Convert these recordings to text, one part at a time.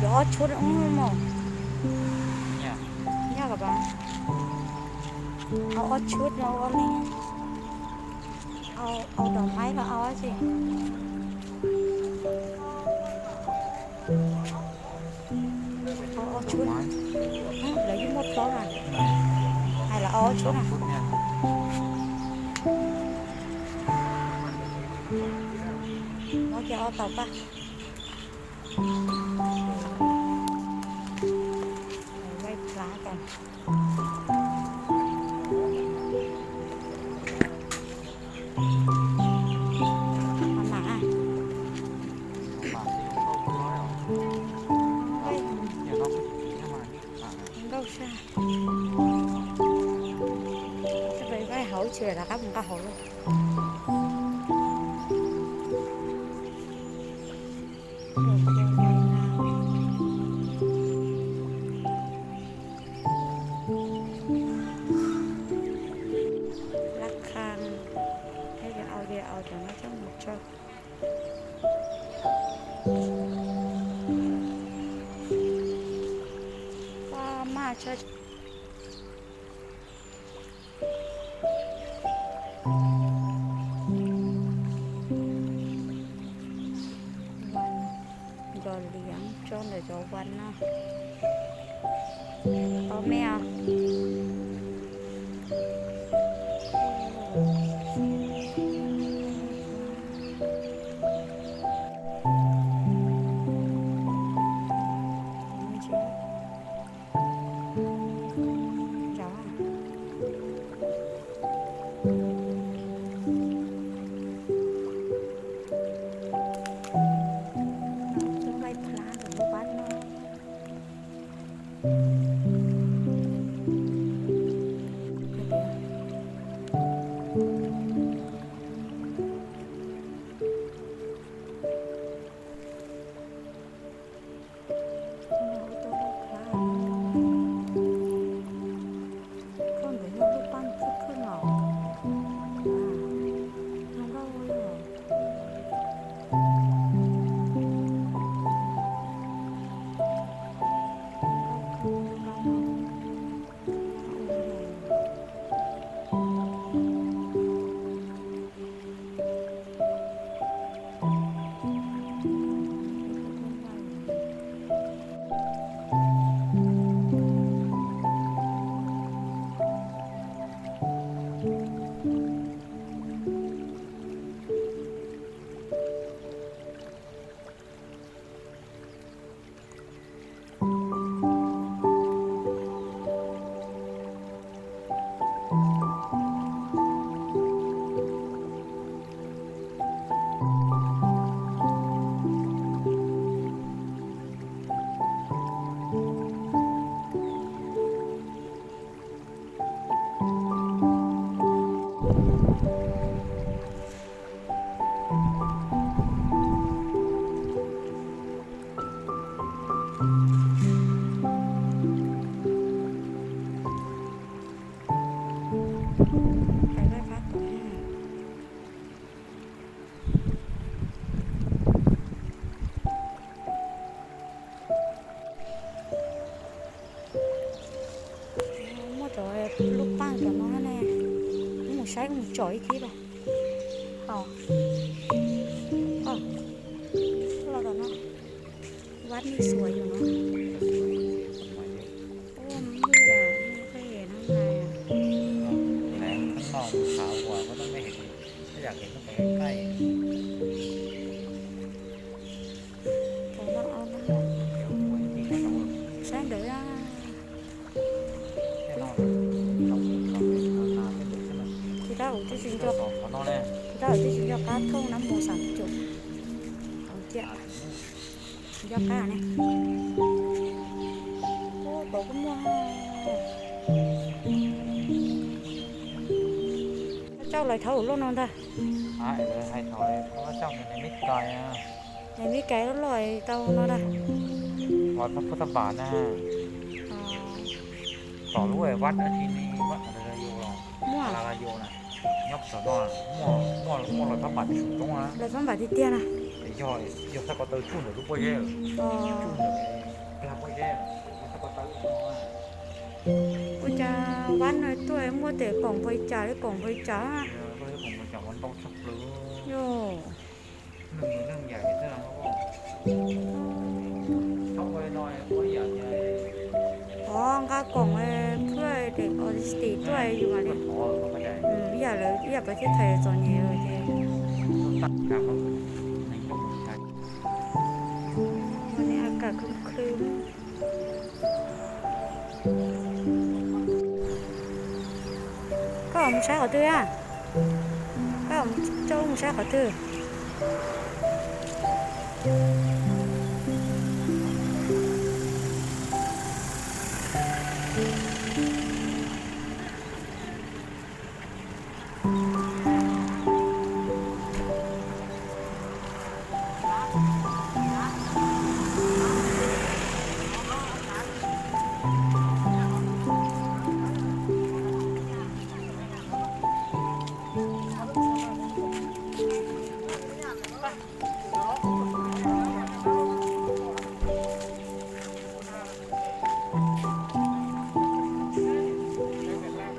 Yuav ob tshub ub mos. Nyob kom pas. Au ob tshub no ua li. Au, au tom maiv los au tsi. Au ob tshub. Lawv yeej muaj plaub na. Hais los au ob tshub na. Muab kiag ob tau pab. Vaij plab tas. Nkauj sab. Vaij hauv tsis rov qab mus nqa hauv lauj. Lab qhab, thiab yog au, yog au cov no coj mus tsau. Paj maj tshaj. Nco liam tso ntawm cov vas no. Tau me os. Koj ntawd yog lub paj khwj khwj los? Zoo nkauj ua yog. Muaj cov lub paj cov no ne, mus saib mus tsom ib thib los. Los tom no, vaj nej xuas yus no. Ua no, no, saib ntawd. Tus tab tus twb tsis nco, tus tab tus twb tsis nco qab thooj nab mus xam cum. Cia, nco qab ne. Ub, tau kuj muaj. Coj lawv thawb ua luaj no ntag. Hais thaum, hais thaum, Meskas loj loj tau no ntag. Los thab pub thab npas na. Tom lub vaj dab tsi ne, vaj Las Yus los, muaj Las Yus na, nyob tom no, muaj, muaj, muaj lawv thab npas tib si toob na. Lawv thab npas tiag tiag na. Yog, yog xav ko taw tsuj ntawm lub pob zeb, tsuj ntawm plag pob zeb, yog xav ko taw no. Ua cas vab no tuaj muaj tej koom npawg cas li, koom npawg cas? Koom npawg cas ua ntau tshaj plaws. Yog. Ov, nqa koom phuaj de o tis tim tuaj yus mam li. Ib yam lawv, ib yam pawg thiab thais txom nyem ces. Ua li a kam khwv khwv. Koj mus saib qhov twg a? Koj coj mus saib qhov twg?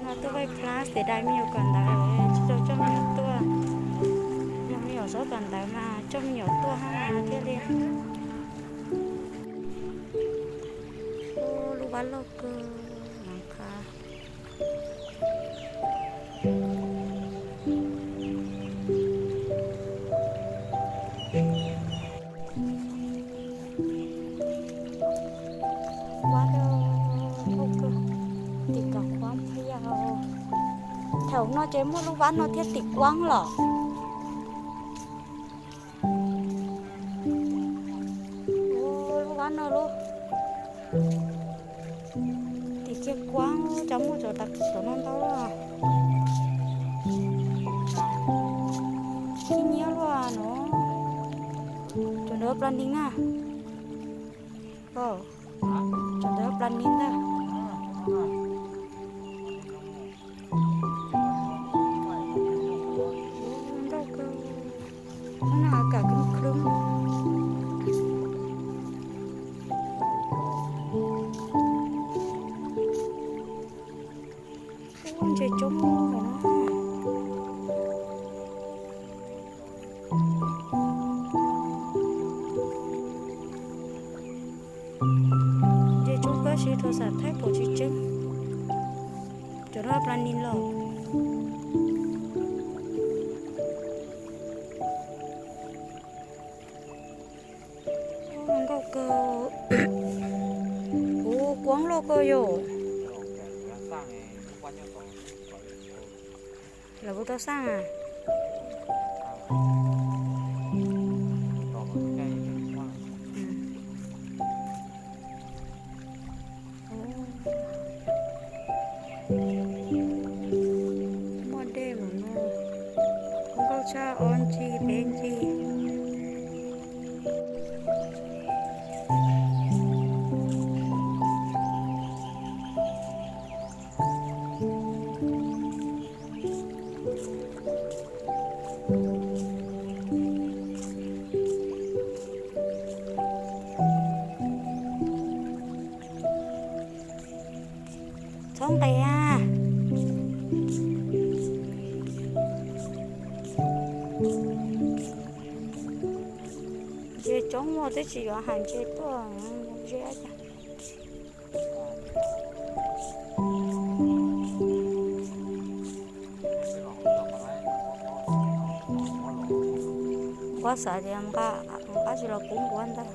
No tuaj vaij plab tias dai me nyuam kawm ntawv, tsis tau coj me nyuam tuaj. Yog me nyuam txhob kawm ntawv mas coj me nyuam tuaj hab thiaj li. Lub vaj loj kawg, lawv qha. Vaj loj kawg, tim Kav Kuab Phaj Yaj. Thaum no ces muaj lub vaj no thiaj tim Kuab los. Lub vaj no lub tim kiag Kuab, cov muaj cov tas tom no ntau. Tib nyiab luaj no. Cov ntawd plas nis na. Cov ntawd plas nis ntag. Nkauj kawg, hnub no a kam khwv khwv. Ntses coob no. Ntses coob kawg, xyov tus xav thaij pom tsis tseeb. Cov no plas nis los. Nkauj kawg. Kuv Kuab loj kawg yom. Lawv kuj tau xaj. Muaj dej mus no, nkauj tshaj ob ncig peb ncig. Txhob nqes a. Ntses coob ua twb tsis yuav hais ntses tuaj ze. Nquab xav tias nqa, nqa tsis los kuv nquab ntag.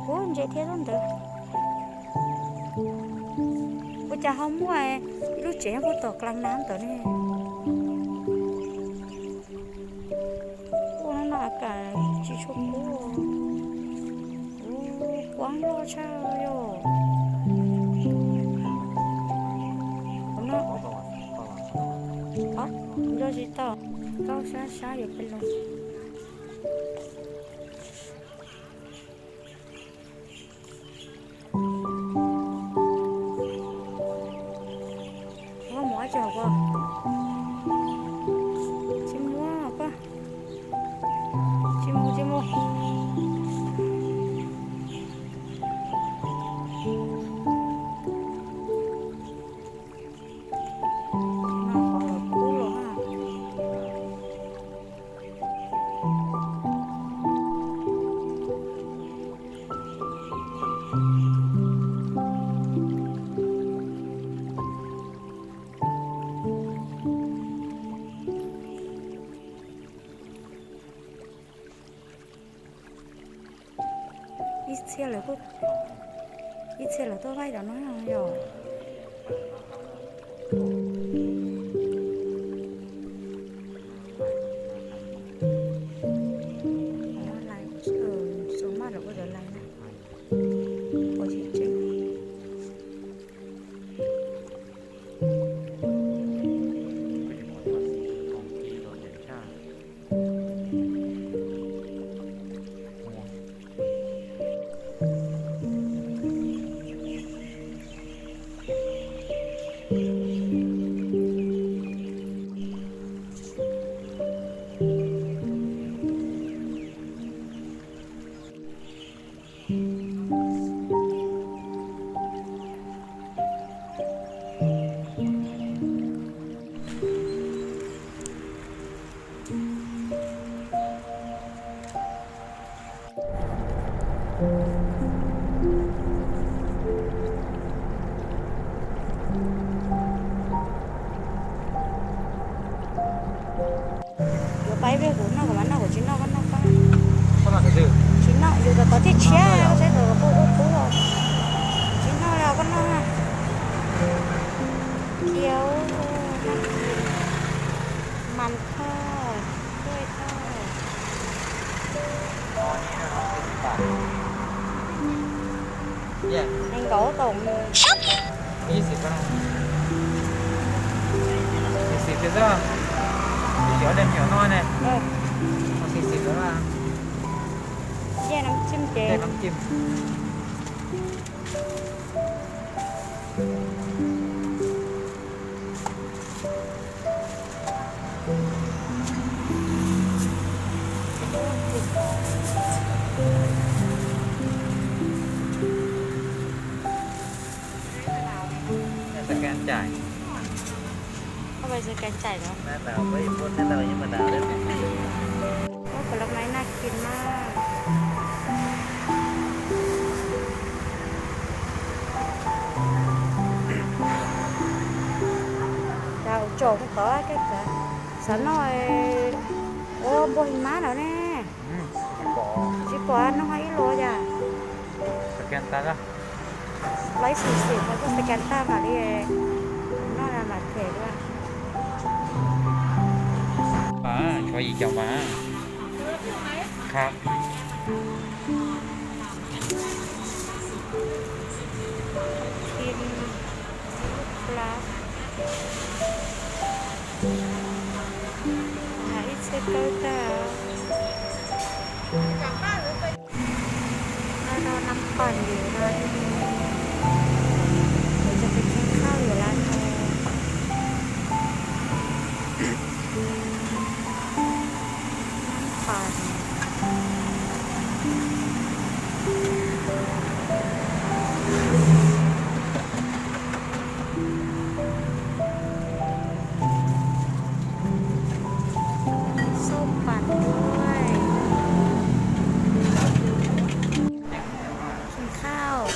Ub, ntses thiab lub ntawd. Ua cas ho muaj ib lub tsev puag tom klas nab ntawd ne? Ua no a kam tsis tshua kub. Ub, kuab loj tshaj yom. Nco tsis tau, nkauj sab sab yuav pes los. Ua mus ua tsi hauv ko? Tsis muaj ko. Ib txhia los tuaj vaib rau no yog. Lais, xu maj los ua cov lais na. Ua tseeb tseeb. Yuav pab ib pliag kuv noj, kuv mam noj, kuv tsis noj koj noj koj. Tsis noj, yus tos tos thiaj tshiab, koj saib tos tos koj ub pub. Tsis noj li koj noj na. Kiav, mas thoj, tuaj thoj. Nees nkaum tau. Ib xim, ib xim thiab xwb. Ib xim thiab, ib xim ob daim me nyuam no ne. Ib xim xim thiab. Yej nab tsim ces. Scan chảy. Không phải scan chảy nữa. Uaผลไม้น่ากินมาก. Cov tsom tod, xav noj ua npua his mab no ne. Tsis pom, noj ib los yom. Los ib xim xim, koj scan tag mam li noj mam them dua. Tshuav yim caum mas. Qhab. Ib lub plab. Ib txhia kawg tag. Noj nab pas yuav lawm, kuv cov pes tsheej khauj yuav lawm no. Nab pas. Xauj pas tuaj. Tsheej khauj.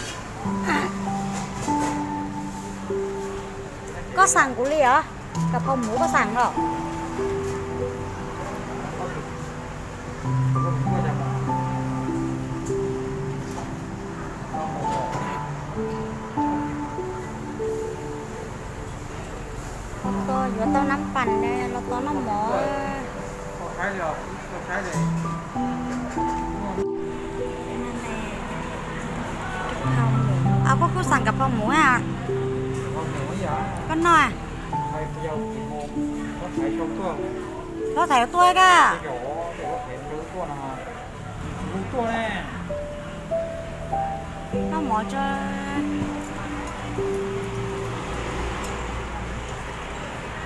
Koj xam kuv li os, cà phao mú koj xam los. Los tau yuav tau nab pas ne, los tau noj mov. Koj kuj xam cà phao mú a? Koj noj a? Hlob thaiv tuaj koj. Noj mov tso.